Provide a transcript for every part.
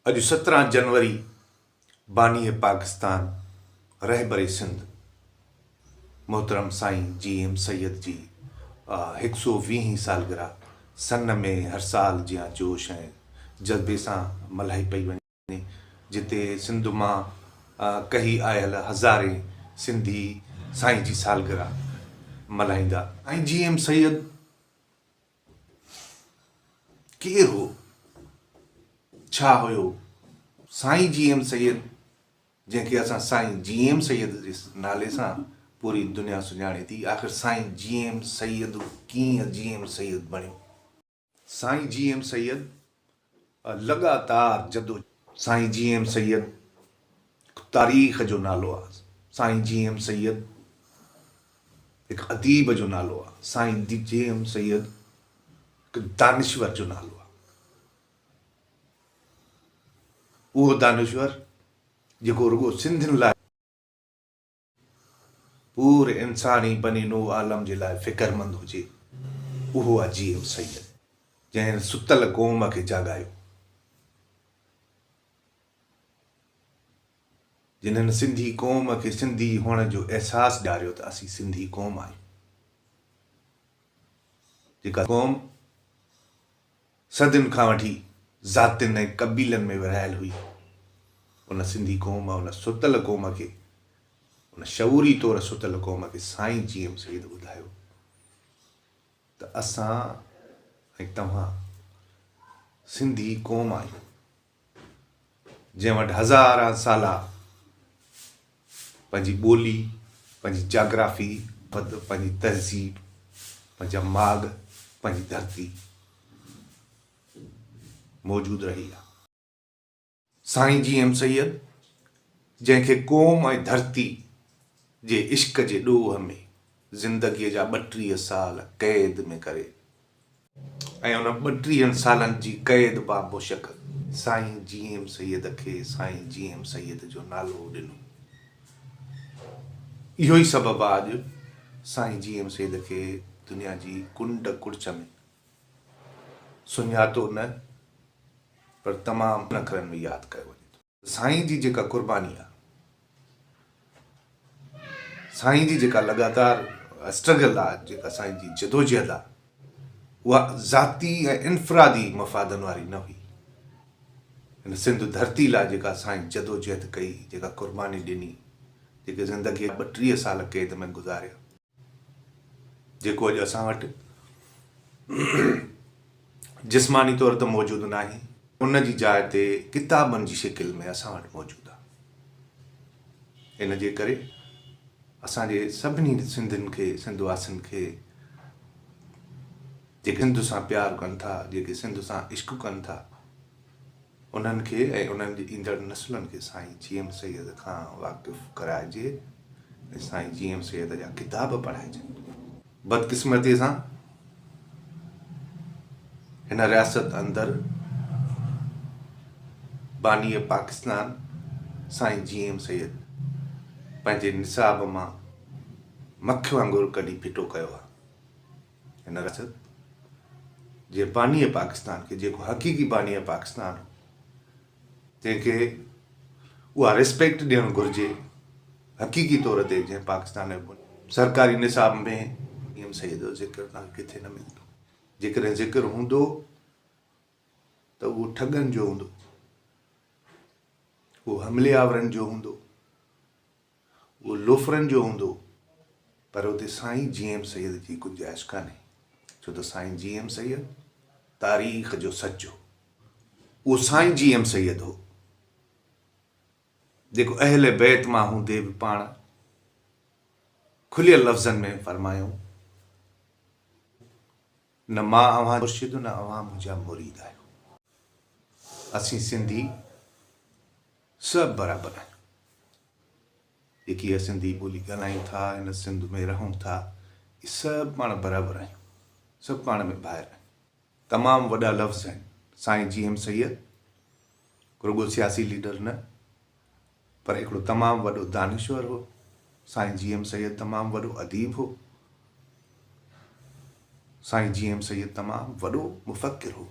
اڄ 17 جنوري باني پاڪستان رهبر سنڌ محترم سائين جي ايم سيد جي هڪ سو ويهين سالگرهه سن ۾ هر سال جيان جوش ۽ جذبي سان ملهائي پئي وڃي، جتي سنڌ مان ڪهي آيل هزارين سنڌي سائين جي سالگرهه ملهائيندا. سائين جي ايم سيد ڪير هو؟ ڇا هيو؟ سائين جي ايم سيد جنهن کي اسان سائين جي ايم سيد جي نالي سان پوري دنيا سڃاڻي ٿي، آخر سائين جي ايم سيد ڪيئن جي ايم سيد بڻيو؟ سائين جي ايم سيد لڳاتار جدو. سائين جي ايم سيد هڪ تاريخ جو نالو آ. سائين جي ايم سيد هڪ اديب جو نالو آ. سائين جي ايم سيد هڪ دانشور جو نالو آ. اهو دانشور جيڪو رڳو سنڌين لاء. پوري انساني بني نوع عالم جي لاء فڪرمند هجي، اهو آ جي ايم سيد، جنهن ستل قوم کي جاڳايو، جنھن سنڌي قوم کي سنڌي هئڻ جو احساس ڏياريو ته اسين سنڌي قوم آهيون، جيڪا قوم صدين کان وٺي ذاتين ۽ قبيلن ۾ ورهايل هئي. ان سنڌي قوم، ان ستل قوم کي، ان شعوري طور ستل قوم کي سائين جي ايم سيد ٻڌايو ته اسان ۽ توهان سنڌي قوم آهيون، جنهن وٽ هزارها سالا پنهنجي ٻولي، پنهنجي جاگرافي، پنهنجي تهذيب، پنهنجا ماڳ، پنهنجي ڌرتي موجود رهي آ. سائين جي ايم سيد جنهن کي قوم ۽ ڌرتي جي عشق جي ڏوهه ۾ زندگيء جا 32 سال قيد ۾ ڪري ۽ ان ٻٽيهن سالن جي قيد بابوشڪ سائين جي ايم سيد کي سائين جي ايم سيد جو نالو ڏنو. اهو ئي سبب آ اڄ سائين جي ايم سيد کي دنيا جي ڪنڊ ڪڙڇ ۾ سڃاتو نه پر تمام اکرن ۾ ياد ڪيو وڃي ٿو. سائين جي جيڪا قرباني آ، سائين جي جيڪا لڳاتار اسٽرگل آ، جيڪا سائين جي جدوجهد آ، اها ذاتي ۽ انفرادي مفادن واري نه هئي. هن سنڌ ڌرتي لاء جيڪا سائين جدوجهد ڪئي، جيڪا قرباني ڏني، جيڪي زندگيء جا 32 سال قيد ۾ گذاريا، جيڪو اڄ اسان وٽ جسماني طور ته موجود ناهي، ان جي جاء تي ڪتابن جي شڪل ۾ اسان وٽ موجود آهي. ان جي ڪري اسان جي سڀني سنڌين کي، سنڌ واسين کي، جيڪي سنڌ سان پيار ڪن ٿا، جيڪي سنڌ سان عشق ڪن ٿا، انهن کي ۽ انهن جي ايندڙ نسلن کي سائين جي ايم سيد کان واقف ڪرائجي ۽ سائين جي ايم سيد جا ڪتاب پڙهائجن. بدقسمتيء سان هن رياست اندر بانيء پاڪستان سائين جي ايم سيد پنهنجي نصاب مان مک وانگر ڪڍي ڦٽو ڪيو آهي. هن رياست جي بانيء پاڪستان کي جيڪو حقيقي بانيء پاڪستان هو تنهن کي اها ريسپيڪٽ ڏيڻ گهرجي حقيقي طور تي جنهن پاڪستان جو سرڪاري نصاب ۾ ايم سيد جو ذڪر توهان کي ڪٿي نه ملندو. جيڪڏهن ذڪر هوندو ته اهو ٺڳن جو هوندو، اهو حملي آورن جو هوندو، اهو لوفرن جو هوندو پر اتي سائين جي ايم سيد جي گنجائش ڪانهي ڇو ته سائين جي ايم سيد تاريخ جو سچ هو. اهو سائين جي ايم سيد هو جيڪو اهل بيت مان هوندي به پاڻ کليل لفظن ۾ فرمايو نه مان اوهان جو مرشد نه اوهان منهنجا مريد آهيو. اسين سنڌي سڀ برابر آهيون. جيڪي اها سنڌي ٻولي ڳالهايون ٿا، هن سنڌ ۾ رهون ٿا، اهي سڀ پاڻ برابر آهيون، سڀ پاڻ ۾ ڀائر آهيون. تمام وڏا لفظ آهن. سائين جي ايم سيد رڳو سياسي ليڊر نه پر هڪڙو تمام وڏو دانشور هو. سائين جي ايم سيد تمام وڏو اديب هو. سائين جي ايم سيد تمام وڏو مفڪر هو.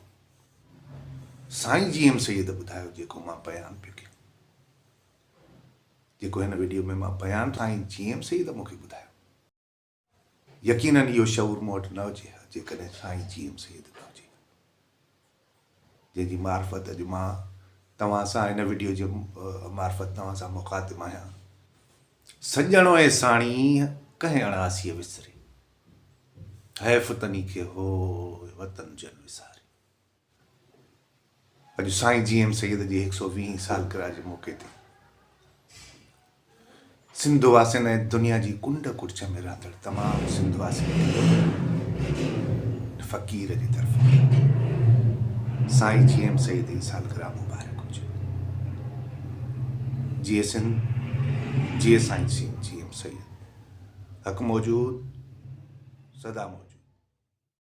سائين جي ايم سيد ٻڌايو جيڪو مان بيان پيو ڪيان. جيڪو هن وڊيو ۾ مان بيان سائين جي ايم سيد مون کي ٻڌايو. يقينن اهو شعور مون وٽ نه هجي ها جيڪڏهن سائين جي ايم سيد نه هجي ها. جنهن جي معرفت اڄ مان توهان سان هن وڊيو جي معرفت توهان سان مخاطب آهيان. سڄڻ ۽ ساڻيهه ڪنهن اڻاسيء وسري. حيف تني کي هوء وطن جن وساري. اڄ سائين جي ايم سيد جي هڪ سو ويهين سالگرهه جي موقعي تي سنڌ واسين ۽ دنيا جي ڪنڊ ڪڙڇ ۾ رهندڙ تمام سنڌ واسين کي فقير جي طرفان سائين جي ايم سيد جي سالگرهه مبارڪ هجي. جيئي سنڌ، جيئي سائين جي ايم سيد. حق موجود، سدا موجود.